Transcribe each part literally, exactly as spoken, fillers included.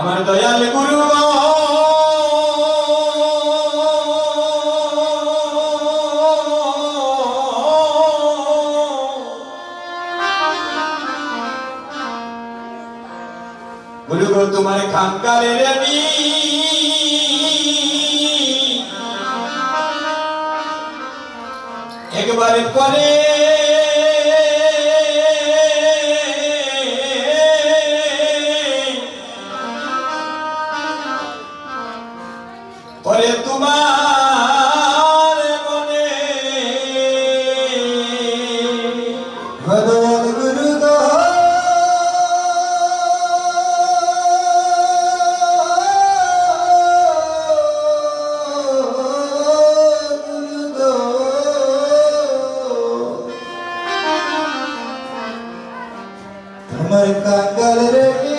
আমার দয়াল গুরু গো, গুরু গো, তোমার কাঙ্গালের আমি একবার পরে, পরে তোমার মনে বদল গুরু গো, গুরু গো। তোমার কাঙ্গালের আমি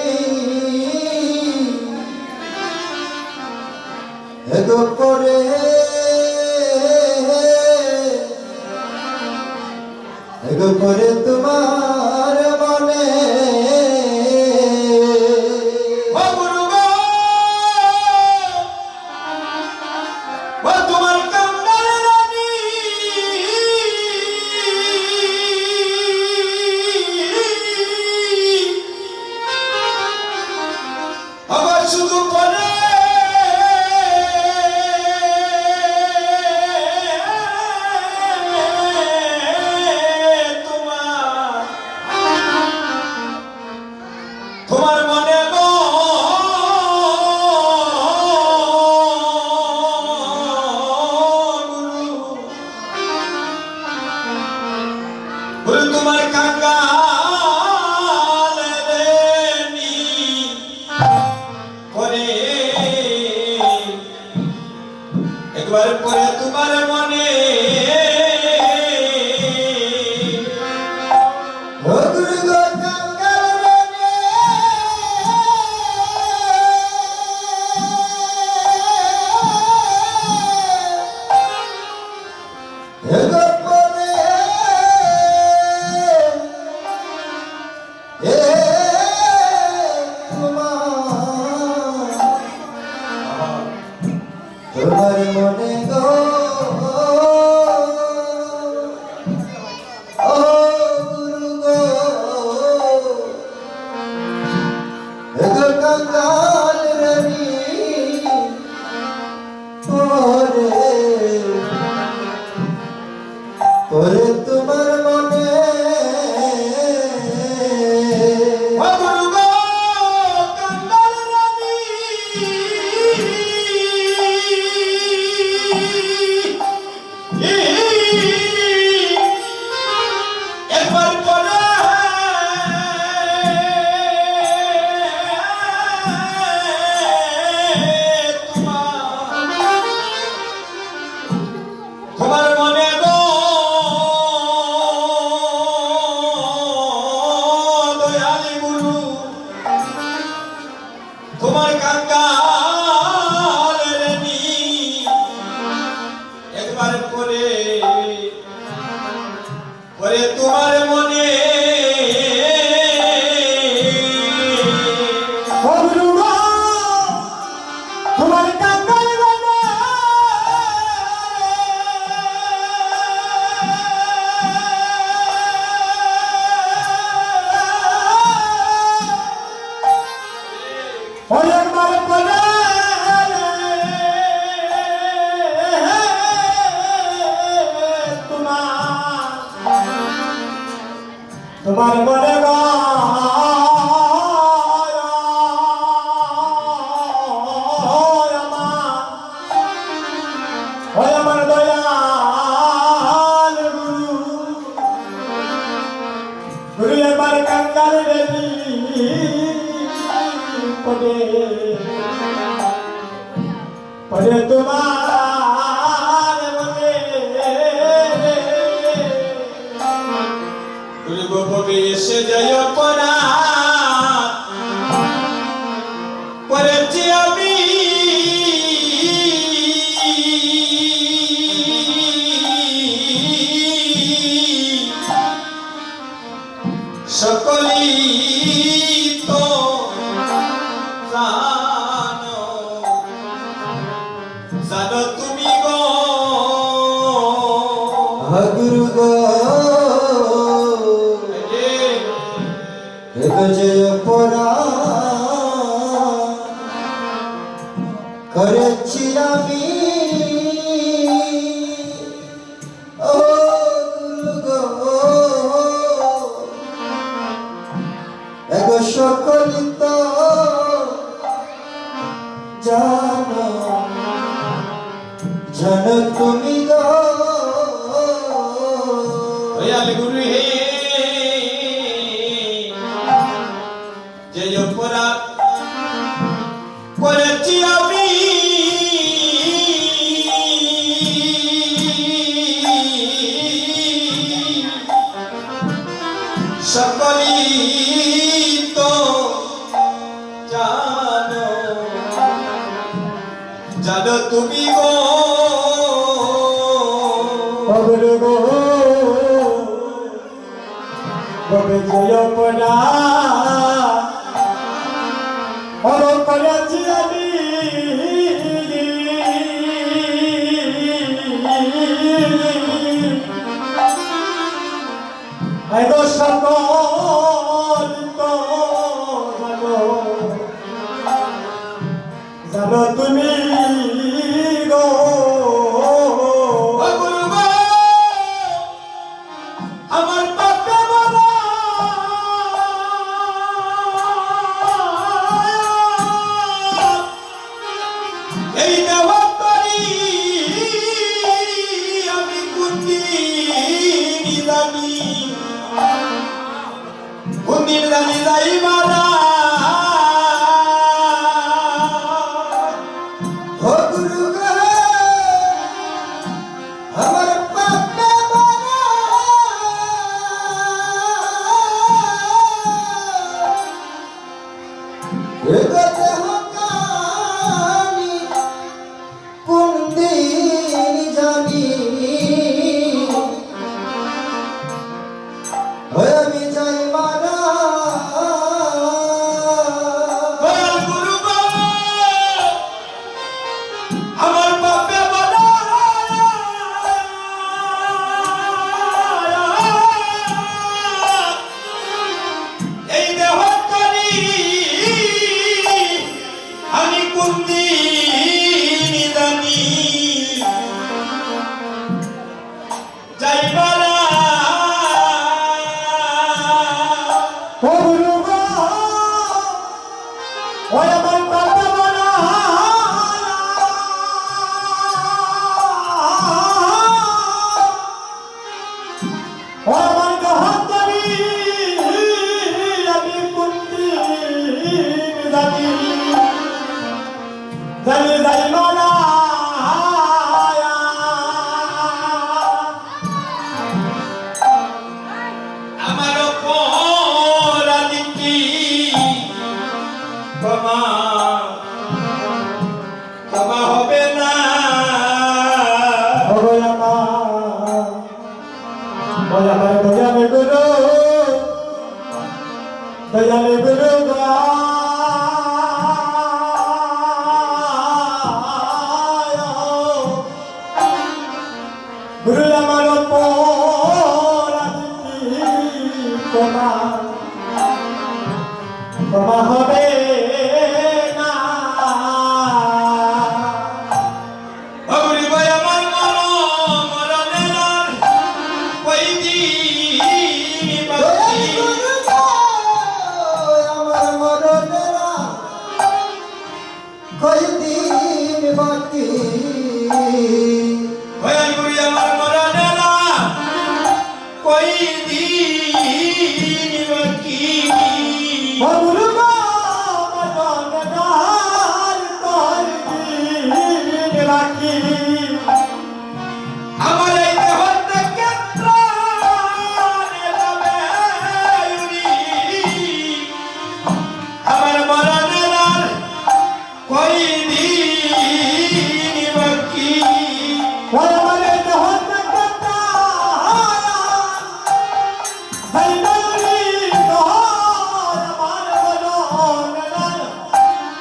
এগো পরে, এগো পরে তোমার মনে। ও গুরু গো, ও তোমার কাঙ্গালের আমি আবার শুধু পরে তোমার, তোমার মনে গো গুরু, গুরু তোমার কাঙ্গাল রে নি করে, একবার পরে তোমার মনে। ও গুরু গো, কাঙ্গাল মনে। এগো পরে এ তোমার, তোমার মনে গো, ও গুরু গো, এগো কাঙ্গাল রানী, পরে, পরে তোমার মনে। ও গুরু গো, কাঙ্গাল রানী। একবার পরে তোমার, তোমার মনে গো দয়াল গুরু, তোমার কাঙ্গালের নি একবার পরে, পরে তোমার মনে। ও গুরু গো, তোমার কাঙ্গাল মনে। ওই একবার পরে তোমার, তোমার মনে গো, আমার, ওই আমার দয়াল গুরু। গুরু এবার কাঙ্গাল রানী পরে, পরে তোমার মনে। গুরু গো ভবে এসে যায় অপরাধ করেছি আমি। সকলেই তো হগুরু গো, এগো যে অপরাধ করেছি আমি, ও গুরু গো, এগো সকলি তো জানো, জানো তুমি গো। দয়াল গুরু হে, যে অপরাধ করেছি আমি, সকলি তো জানো, জানো তুমি গো। অগুরু গো, তবে যে অপরাধ অনেক করেছি আমি, এগো সকলি তো জানো, জানো তুমি গো। ও গুরু গো, আমার পাপে ভরা এই দেহ তরি আমি কোন দিন জানি, কোন দিন জানি যাই মারা। ও গুরু গো, আমার পাপে ভরা এ দেহ খানি কোন দিন জানি, ওই আমি যাই মারা। দয়াল গুরু গো, আমার পাপে ভরা এই দেহ খানি আমি কোন দিন জানি যাই মারা। ও গুরু গো, ওই আমার পাপে ভরা ও আমার দেহ খানি আমি কোন দিন জানি, জানি যাই মারা। আমার অপরাধ কি ক্ষমা, ক্ষমা হবে না। ও গো আমার, ও আমার দয়াল গুরু, দয়াল গুরু গো। গুরু আমার অপরাধ কি ক্ষমা, ক্ষমা হবে না। ও গুরু ভাই আমার মরণ, মরণের আর কয়দিন বাকি? আমার মরণের আর কয়দিন বাকি? দয়াল গুরু আমার মরণের আর কয়দিন বাকি? ও গুরু গো, মরণের আর কয়দিন বাকি? আমার এই দেহ থেকে প্রাণ যাবে উড়ি। আমার মরণের আর কয়দিন বাকি? ও আমার এই দেহ থেকে প্রাণ যাইবে উড়ি, আমার মরণের আর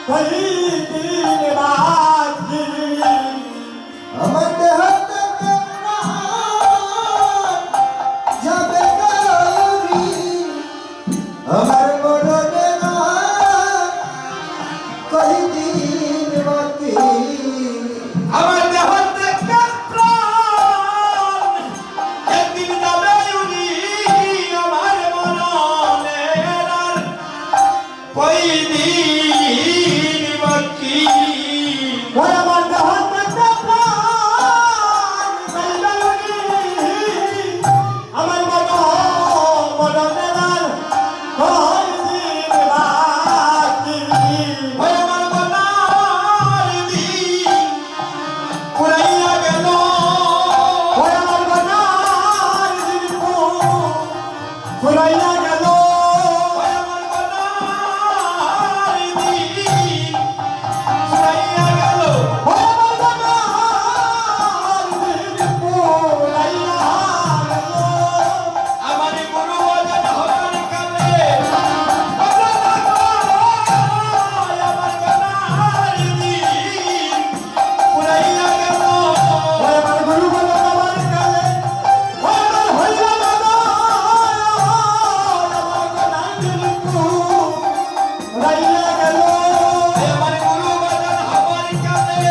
কয়দিন বাকি? আমার দেহ থেকে প্রাণ কয়দিন বাকি আমার দেহ থেকে প্রাণ, একদিন যাবে উনি আমার মরণের আর কয়দিন বাকি। ওই আমার দেহ থেকে প্রাণ যাইবে উনি আমার মরণ, মরণের আর কয়দিন বাকি। ওই আমার মরণের দিন ফুরাইয়া গেল। ওই আমার মরণের দিন ফু-, ফুরাইয়া গেল। ওই আমার মরণের দিন ফুরাইয়া গেল। ওই আমার মরণের দিন ফুরাইয়া গেল। আমার গুরু বাজান হবার কালে, আমার গলার দিন ফুরাইয়া গেল। ওই আমার গুরু বাজান হবার কালে, ওই আমার হইল বাজান, আমার গলার দিন ফুরাইয়া গেল। ওই আমার গুরু বাজান হবার কালে,